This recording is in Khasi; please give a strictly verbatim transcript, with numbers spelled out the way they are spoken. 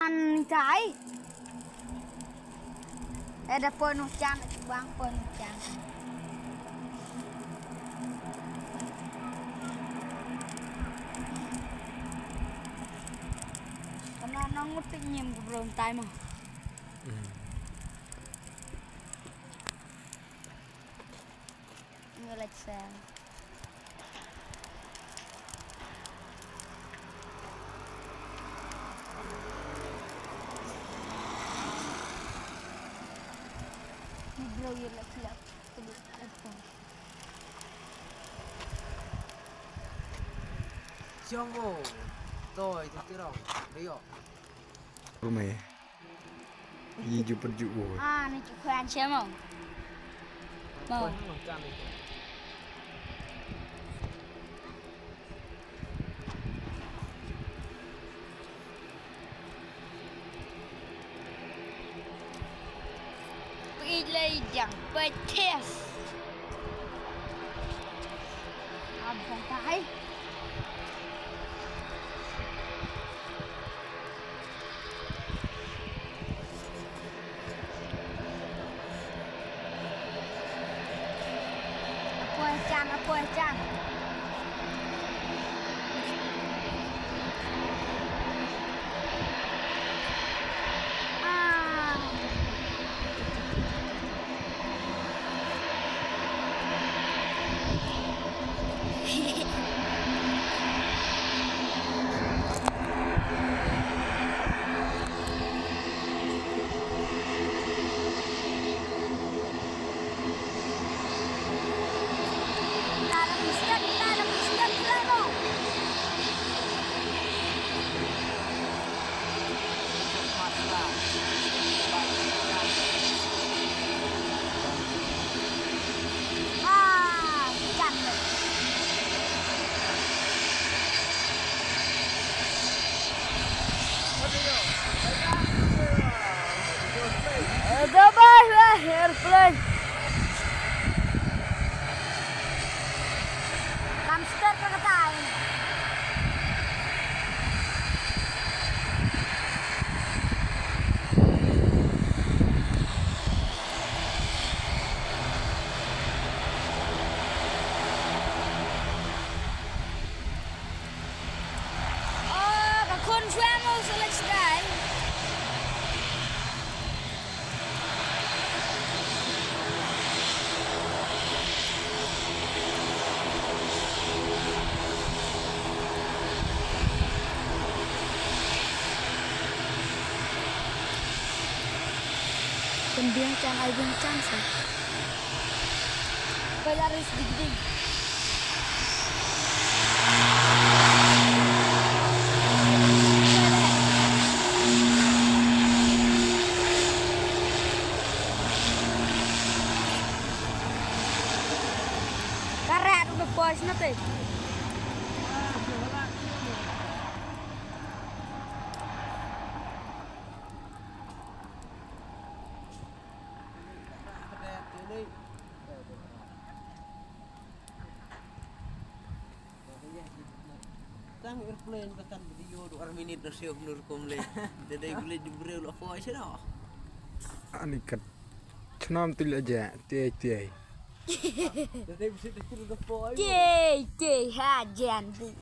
An tai. Ada ponu chan, bang ponu chan. Kana nang utik nyim bro tai mo. Ngi leit seng. Ni bro ye leit lap. Siang mo. Toi tu tirong. Rio. Kumai. Yi ju perju u. Ah, ni ju kwan siamo. Mo. Pwit lei jang petes. Abang tai. Apoy chan, apoy chan. Ah. Ada bah, bah, airplane. Hamster ka katai. Oh, ka khun shwa mo sa leit sdai. Pynbiang chan ai biang chan sa. Pela ris digding. Karet udah pos nanti. Tang airplane ba kan video dua minit na siok nur kom le. Dede gule di breu lo ko aja dah. Ani kat. Chnam tu le aja, tiai tiai. Dede bisa dikira da po aja. Tiai tiai ha jan di.